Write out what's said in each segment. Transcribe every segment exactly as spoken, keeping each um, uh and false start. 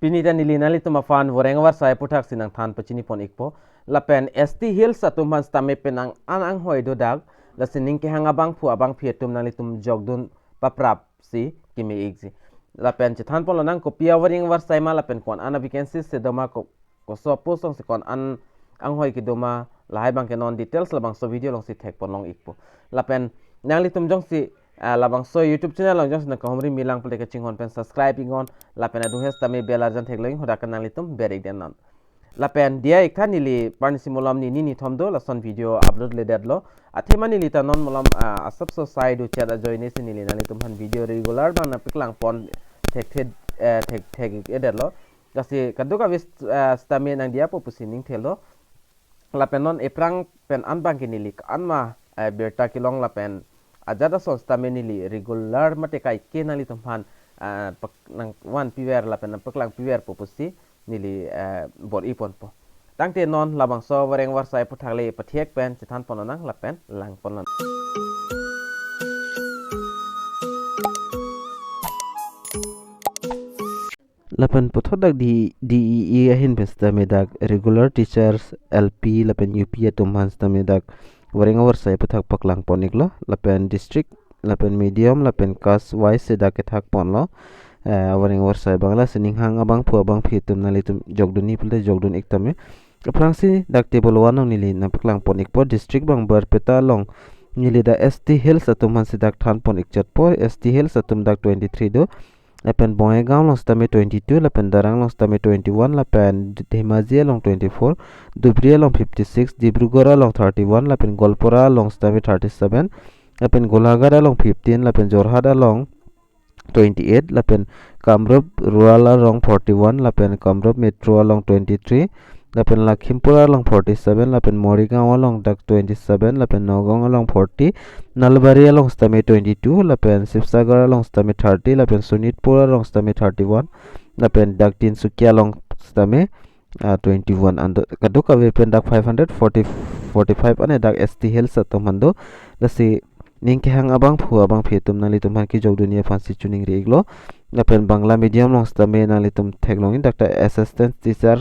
Pini ta neli nanglitum aphan voreng avarsai aputhak si nangthan pachini pon ikpo. Lapen S T Hills atum aphan sitame penang an anghoi do dak. Lasi ning kehang abangphu abangphi atum nanglitum jokdun paprap si keme ikji. Lapen chethan pon lonang kopi avoreng avarsai ma lapen ko-an a vacancy si doma ko, koso post along si ko-an anghoi kedo ma, lahai abangke non details labangso video along si thek pon long ikpo. Lapen nanglitum jongsi ah, labangso YouTube channel along jongsi nangkahumri milang pulote kachinghon pen subscribe iknon, lapen adung hes tame bell arjan theklong, hadak ke nanglitum ber ik den non. Lapen diya iktha neli parnisi malom ni nini thom do lason video upload ledetlo. Athema neli ta non malom, ah, asapso sai do chat ajoine si neli nanglitum aphan video regular abang nangpaklang pon thekthe, eh, thek thek ik-edetlo. Lasi kadokave, eh, sitame nangdiyapo pusi ning thelo. Lapen non ephrang pen an abangke neli ko-an ma, eh, birta kelong lapen ajat ason sitame neli regular mate kaike nanglitum aphan, eh, pak-, nangvan piver lapen nangpaklang piverpo pusi neli, eh, bor-i ponpo. Tangte non labangso voreng avarsai aputhak le pathek pen chethan pon lonang lapen lang pon lonang. Lapen puthot dak D-, D E E ahin pen sitame dak regular teachers, L P lapen U P atum aphan sitame dak voreng avarsai aputhak paklang pon iklo, lapen district, lapen medium, lapen caste wise si dak kethak ponlo. Eh, voreng avarsai abang lasi ning kehang abangphu abangphi atum nanglitum jokdunji pulote jokdun ik tame. Aphrangsi dak table one along neli nangpaklang pon ikpo, district abang Barpeta along neli dak S T Hills atum aphan si dak than pon ik chotpo, S T Hills atum dak twenty-three do. Lapen Bongaigaon along sitame twenty-two, lapen Darrang along sitame twenty-one, lapen Dhemaji along twenty-four, Dhubri along fifty-six, Dibrugarh along thirty-one, lapen Goalpara along sitame thirty-seven, lapen Golaghat along fifteen, lapen Jorhat along twenty-eight, lapen Kamrup rural along forty-one, lapen Kamrup metro along twenty-three, lapen Lakhimpur along forty-seven, lapen Morigaon along dak twenty-seven, lapen Nagaon along forty, Nalbari along sitame twenty-two, lapen Sibsagar along sitame thirty, lapen Sonitpur along sitame thirty-one, lapen dak Tinsukia along sitame, ah, twenty-one. Ando kadokave pen dak five hundred forty, forty-five ane dak S T Hills atum aphan do. Lasi ning kehang abangphu abangphi atum nanglitum aphan kejokdunji aphan si choningri iklo. Lapen Bangla medium along sitame nanglitum theklongji dak ta assistant teacher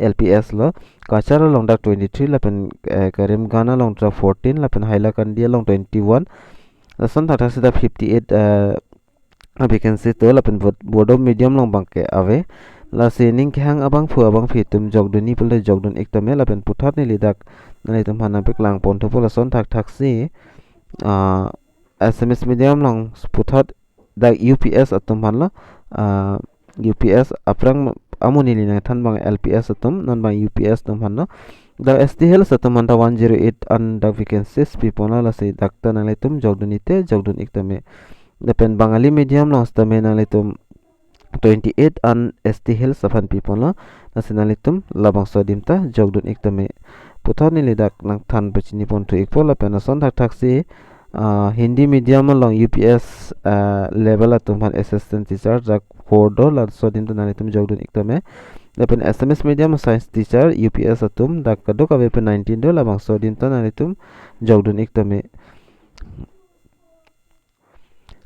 L P S lo. Cachar along dak twenty-three, lapen, eh, Karimganj along dak fourteen, lapen Hailakandi along twenty-one. Lason thakthak si dak fifty-eight, eh, vacancy do, lapen Bod-, Bodo medium along abangke ave. Lasi ning kehang abangphu abangphi atum jokdunji pulote jokdun ik tame, lapen puthot neli dak nanglitum aphan nangpaklang pon thupo lason thakthak si, ah, Assamese medium along puthot dak U P S atum aphan lo, ah, U P S aphrang amonit neli nangthan abang L P S atum, non abang U P S atum aphan lo. Dak S T Hills atum aphan ta one zero eight an dak vacancies pi ponlo, lasi dak ta nanglitum jokdunji te jokdun ik tame. Lapen Bangali medium along sitame nanglitum twenty-eight an S T Hills aphan pi ponlo, lasi nanglitum labangso adim ta jokdun ik tame. Puthot neli dak nangthan pachini pon thu ikpo, lapen lason thakthak si, ah, Hindi medium along U P S, ah, level atum aphan assistant teacher dak four do, laso adim ta nanglitum jokdun ik tame. Lapen Assamese medium science teacher U P S atum dak kadokave pen nineteen do, labangso adim ta nanglitum jokdun ik tame.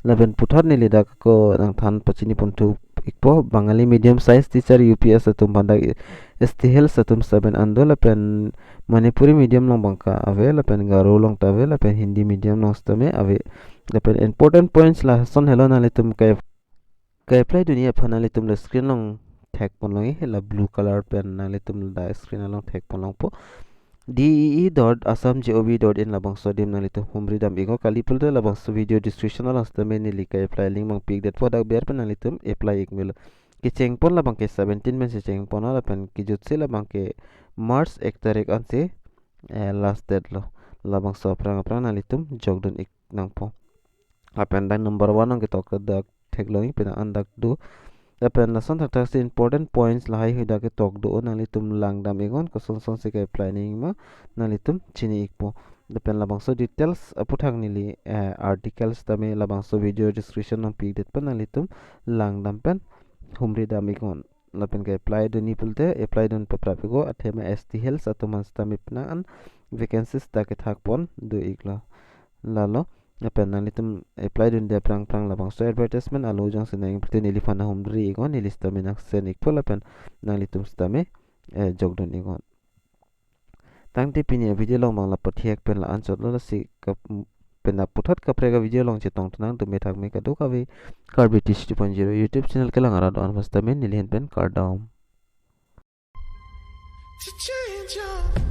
Lapen puthot neli dak ako nangthan pachini pon thu ikpo, Bangali medium science teacher U P S atum aphan dak S T Hills atum seven an do, lapen Manipuri medium along abangke ave, lapen Garo along ta ave, lapen Hindi medium along sitame ave. Lapen important points lason helo, nanglitum ke, ke-apply dunji aphan nanglitum la screen along thek pon longji, la blue color pen nanglitum la screen along thek pon longpo. D E E dot assam dot gov dot in labangso adim nanglitum humri dam iknon, kali pulote labangso video description along sitame neli ke-apply link abang pi ik detpo, dak ber pen nanglitum apply ik melo. Kecheng pon labangke seventeen pen si cheng pon, lapen kejut si labangke March ek tarik an si, eh, last date lo. Labangso aphrang aphrang nanglitum jokdun ik nangpo. Lapen dak number one along ketok dak theklongji, penang an dak do. Lapen lason thakthak si important points lahai hui dak ketok do, nanglitum lang dam iknon, koson son si ke-apply nangji ma nanglitum chini ikpo. Lapen labangso details aputhak neli, eh, articles tame labangso video description along pi ik detpo, nanglitum lang dam pen humri dam iknon. Lapen ke-apply dunji pulote apply dun paprap iknon, athema S T Hills atum aphan sitame penang an vacancies ta kethak pon do iklo. Lalo Lapen nanglitum apply dunde aphrang aphrang labangso advertisement alo jongsi nang-ingprite neliphan ahumri iknon, neli sitame nang-send ikpo lapen nanglitum sitame, eh, jokdun iknon. Tangte pini avideo along abang la pathek pen la-anchotlo, lasi kap-, pen laputhot kaprek avideo along chetongthu nangtum methak me kadokave Karbi Teach two point zero YouTube channel kelang arat do-an aphan sitame nelihin pen kardom. To change your